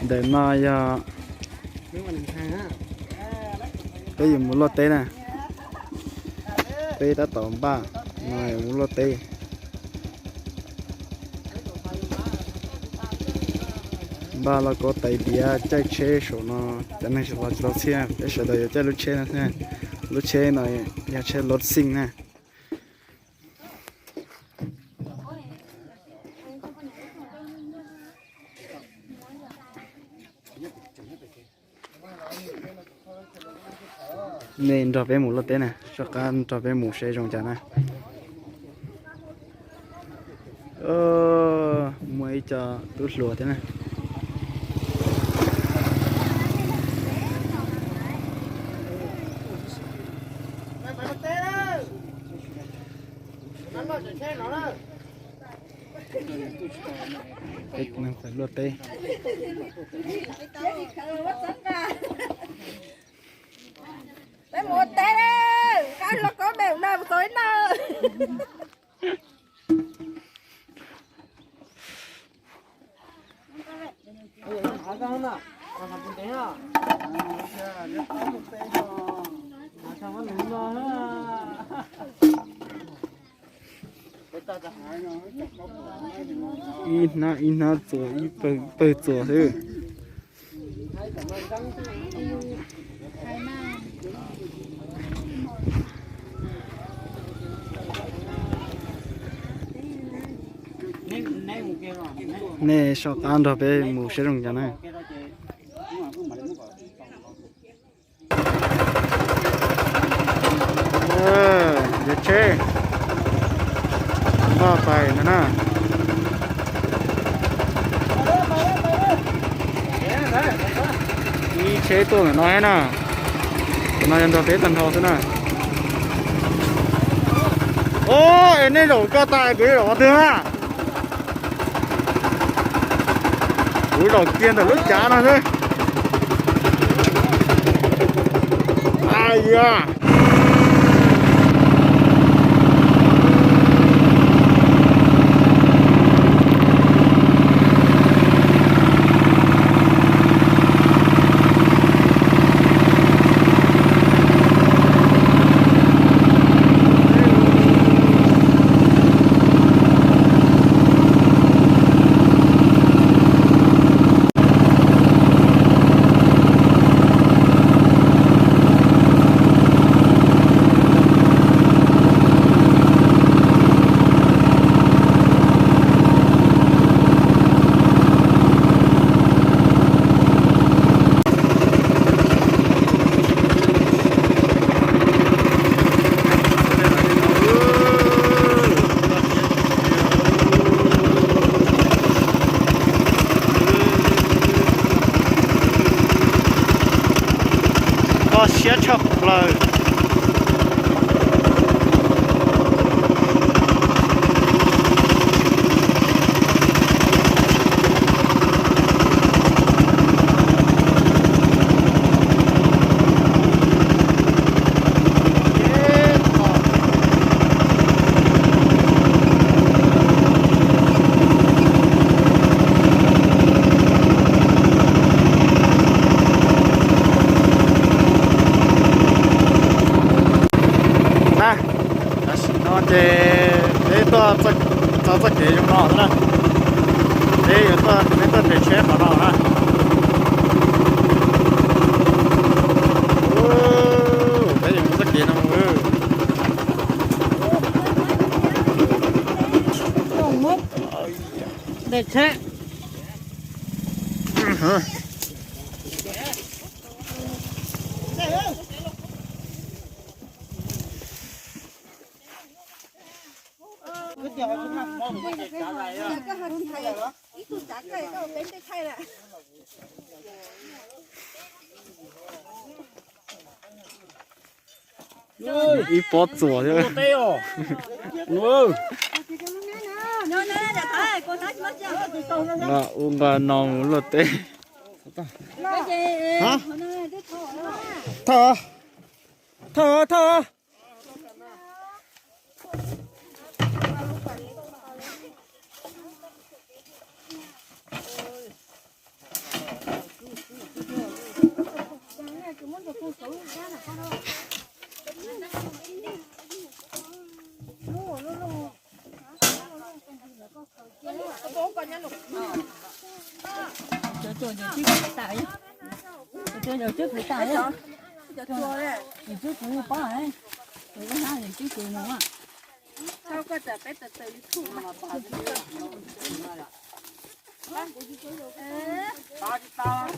Ntawm no yog peb yuav mus luaj teb na. Peb tab tom npaj no yuav mus luaj teb. Npaj lauj kaub tais diav caij tsheb saum no, cov neeg sawv los tsis tau txhiaj, peb sawv daws yuav caij lub tsheb no xwb. Lub tsheb no yog tsheb lov xij na. Nej nrog peb mus luaj teb na, soj qab nrog peb mus seb zoo cas na. Muaj ib co tub hluas thiab na. Peb neeg pais luaj teb. Peb mus ua teb, kab lauj kaub me na, mus tau ib na. Ib hnab ib hnab txuas, ib pawg pawg txuas xwb. Nej soj qab nrog peb mus saib zoo cas na. Yuav tsheb npaj pais ntag na. Ib tsheb tuaj ntawm no thiab na. Tus no yog nrog peb tag nrho xwb na. Os, es nej zaum ko tas kuv yuav zaum qhov twg na? Kuv zaum kiag ntawm lub cav no xwb. Ai ya. Koj siab tshaj plaws. Na, tam sim no ces peb tuaj txog txoj kev zoo no na. Peb yuav tuaj, peb tuaj nres tsheb qhov no na. Peb yuav mus txoj kev no. Nres tsheb. Ib pob txuas thiab. Nqa ub nqa no mus luaj teb. Thauj, thauj, thauj. Cov cua cov tswb kwv tas, cov cua cov tswb kwv tas, cov tswb kwv pob, cov hnab cov tswb kwv mus.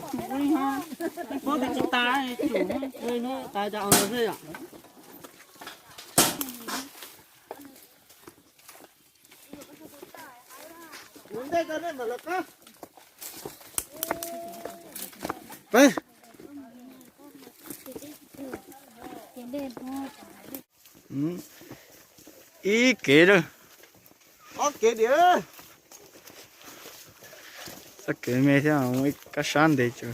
Tsum li ho, pob twb tsis tas, tsum li no tas tas os xwb yom. Ib kev lawm, ob kev diam, txoj kev me thiab, ib kab sab ntev tso.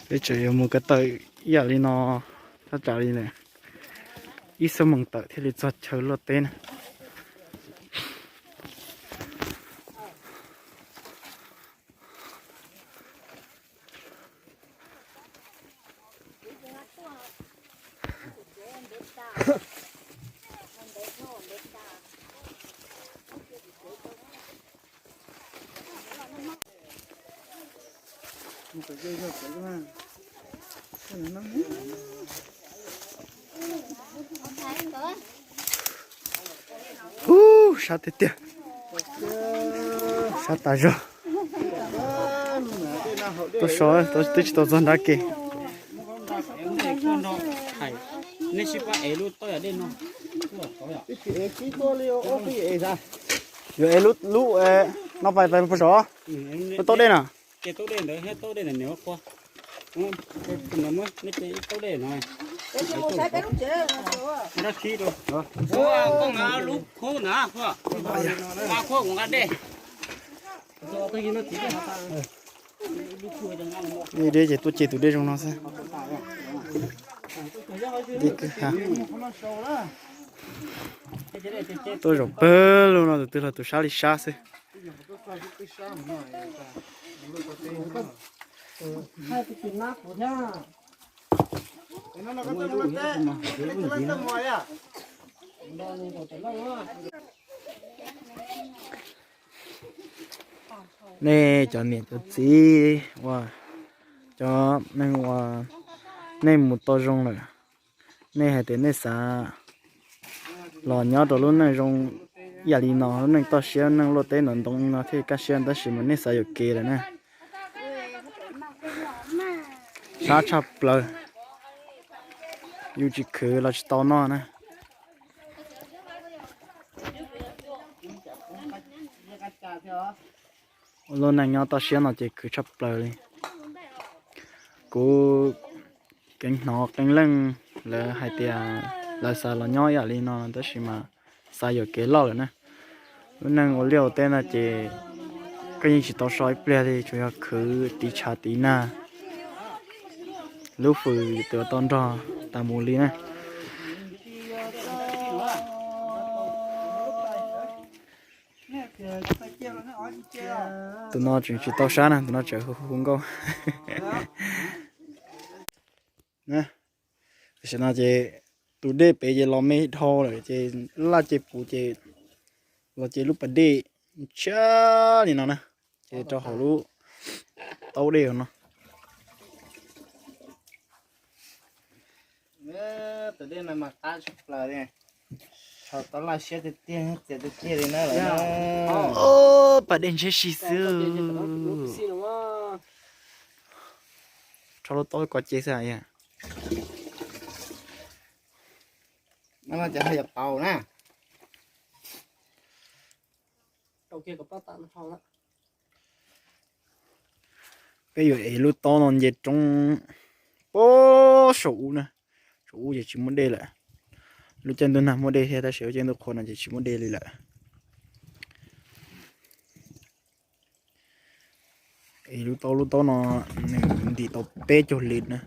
Peb tseem yuav mus ko taw ib yam li no thaj tsam li ntawm ib xuab moos tawm thiaj li txog chaw luaj teb na. Ub, sab tiag tiag, sab tas zog. Tuaj so twb tsis tau txog nrab ke. Nej sib pab ev lub taub yam dej no. Yuav ev lub, lub no pais pais puag saud, lub taub dej na. Dab khib rau. Lub khub na, nqa khub kuv nqa dej. Dej ces tuaj ce tus dej zoo no xwb. Dej kwj ha. Tuaj zaum pawg lug no tus twg los tus sab li sab xwb. Nej cov niam cov txiv uas, cov neeg uas nej mus tau zoo lawm, nej hais tias nej xav los nyob rau lub neej zoo ib yam li no, lub neej toj siab, lub neej luaj teb ntoo ntoo no thiaj kaj siab, tab sis mas nej xav yuam kev lawm na. Sab tshaj plaws, yus tsis khwv los tsis tau noj na. Ua lub neej nyob toj siab no ces khwv tshaj plaws li. Kuv keev hnov qee leej lawv hais tias lawv xav los nyob ib yam li no tab sis mas xav yuam kev loj lawm na. Lub neej ua liaj ua teb no ces koj yeej tsis tau so ib pliag li, tsuas yog khwv tiv tshav tiv nag, lub hws tus tau nrog tas mus li na. Tus no tseem tsis tau sab na, tus no tseem hu hu nkauj. Tam sim no ces tus dej pem ces los me dhau lawm ces laj ces puv ces los ces lub pas dej ntshiab li no na, ces rau hauv lub taub dej no. Tus dej no mas qab tshaj plaws li, tau laj siab tiag tiag, txias tiag tiag li na. Pas dej ntshiab si xwb. Rho lub taub ko ces xwb. Cov haj yam paus na. Tau kiag kom pab tam no hau na. Peb yuav ev lub taub no nce roob puag saum ub na. Saum ub ces tsis muaj dej lawm. Lub caij ntuj nag muaj dej thiab tab sis lub caij ntuj qhua no ces tsis muaj dej li lawm. Ev lub taub, lub taub no nws ntim tau peb caug lis na.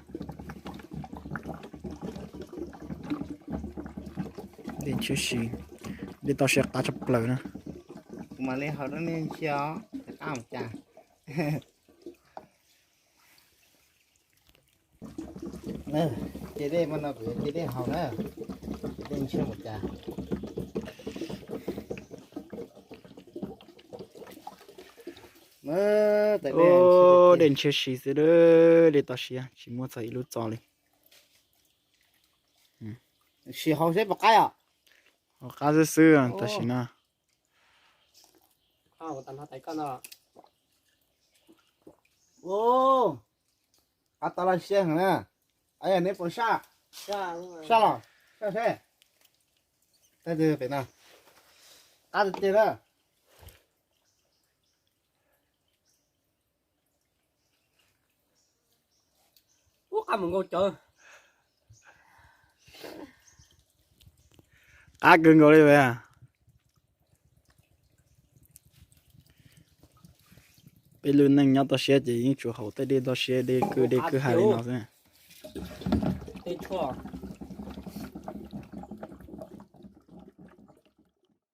Dej ntshiab si, dej toj siab qab tshaj plaws na. Kuv mam li haus rau nej ntsia os, qab mus cas. Ces dej mas no kuv yuav cia dej haus na, ces dej ntshiab mus cas. Dej ntshiab si xwb, dej toj siab tsis muaj txog ib lub txo li. Sim haus seb puas qab os. Haus qab xwb xwb tam sim no. Qab tau laj siab heev na. Yog neb puas saj? Saj los saj seb. Qab tiag tiag na. Ub, qab mus nkaus cawv. Qab kawg nkaus li as. Peb lub neej nyob toj siab ces yeej tsuas haus tej dej toj siab, dej kwj dej kwj ha li no xwb. Tej tshuaj